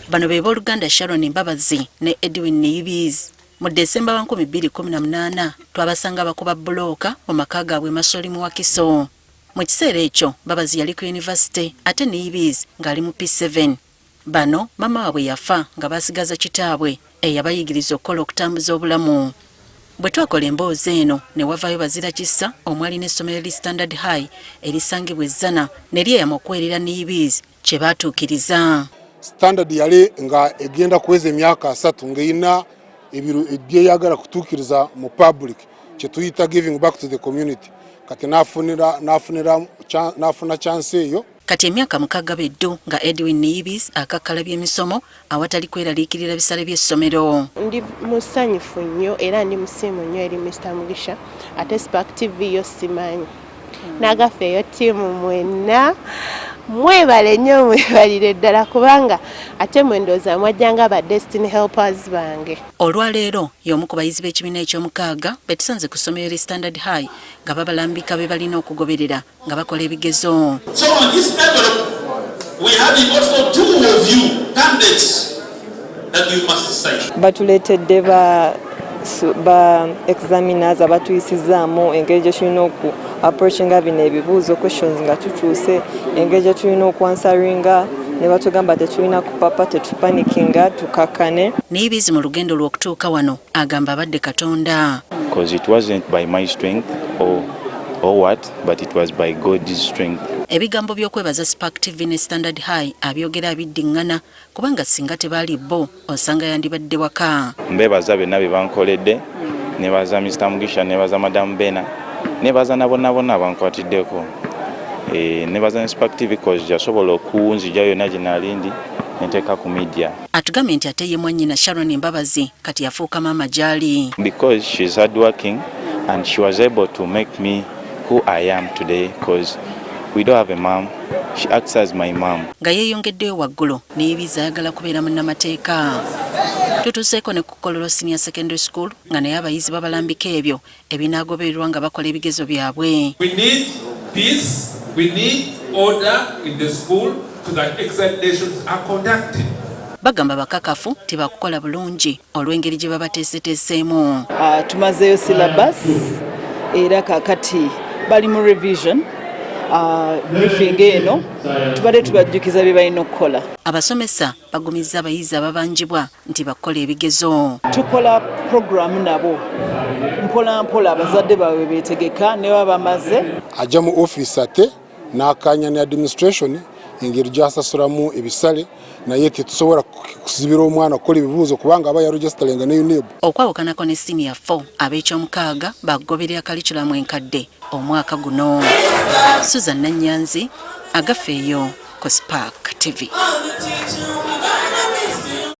Bano be booluganda Sharon Mbabazi ne Edwin Niyibizi. Mu Desemba wa 2018 twabasanga bakuba bbulooka mu maka gaabwe Masoli mu Wakiso. Mu kiseera ekyo Mbabazi yali ku yunivasite ate Niyibizi ng'ali mu P7. Bano maama waabwe yafa nga basigaza kitaabwe eyabayigiriza okukola okutambuza obulamu. Bwe twakola emboozi eno ne wavaayo bazira kisa omwali n'essomero li Standard High erisangibwa e Zzana ne lyeyama okuweerera Niyibizi kye baatuukiriza. Standard yali nga egenda kuweza emyaka 30 ng'erina ebiro byeyagala kutuukiriza mu public kye tuyita giving back to the community. Kati n'afuna chance eyo. Kati emyaka 6 beddu nga Edwin Niyibizi akakkalabya emisomo awatali kweraliikirira bisale by'essomero. Ndi musanyufu nnyo era ndi musiimu nnyo eri Mr. Mugisha, ate Spark TV yo simanyi. Nagaffe eyo ttiimu mwenna mwebale nnyo, mwebalire ddala kubanga ate mwe ndowooza mwajjanga ba Destiny Helpers bange. Olwaleero y'omu ku bayizi b'ekibiina eky'omukaaga be tusanze ku ssomero eri Standard High nga babalambika be balina okugoberera nga bakola ebigezo. So on this envelope, we having also two of you candidates that you must sign. Batuleetedde ba examiners abatuyisizaamu engeri gye tulina oku approachinga bino ebibuuzo, questions nga tutuuse, engeri gye tulina okwansweringa, ne batugamba tetulina kupapa, tetupanikinga, tukakkane. Niyibizi mu lugendo lw'okutuuka wano agamba abadde Katonda. Because it wasn't by my strength or what, but it was by God's strength. Ebigambo by'okwebaza Spark TV ne Standard High abyogera abiddiŋŋana kubanga singa tebaali bo osanga yandibadde waka. Mbebaza byonna bye bankoledde, nebaza Mr. Mugisha, nebaza Madam Bena, nebaza na bonna bonna abankwatiddeko. Nebaza ne Spark TV because yasobola okunzija yonna gye nali ndi nenteeka ku media. Atugambye nti ate ye mwannyina Sharon Mbabazi kati yafuuka maama gy'ali. Because she's hardworking and she was able to make me who I am today, because we don't have a mom. She acts as my mom. Nga yeeyongeddeyo waggulu, Niyibizi ayagala kubeera munnamateeka. Tutuuseeko ne ku Kololo Senior Secondary School nga naye abayizi babalambika ebyo ebinaagobererwa nga bakola ebigezo byabwe. We need peace, we need order in the school so that examinations are conducted. Bagamba bakakafu tebakukola bulungi olw'engeri gye babateeseteeseemu. Tumazeeyo syllabus era kakati bali mu revision. Briefing eno tubadde tubajjukiza bye balina okukola. Abasomesa bagumizza abayizi ababanjibwa nti bakola ebigezo. Tukola programu nabo mpola mpola, abazadde baabwe beetegeka ne baba bamaze. Ajja mu office ate n'akanya ne administration engeri gyasasulamu ebisale, naye tetusobola kuzibira omwana kukola ebibuuzo kubanga aba yaregisteringa ne UNEB. Okwawukanako ne senior 4, ab'ekyomukaaga bagoberera curriculum enkadde omwaka guno. Susan Nanyanzi, Agafeeyo ku Spark TV.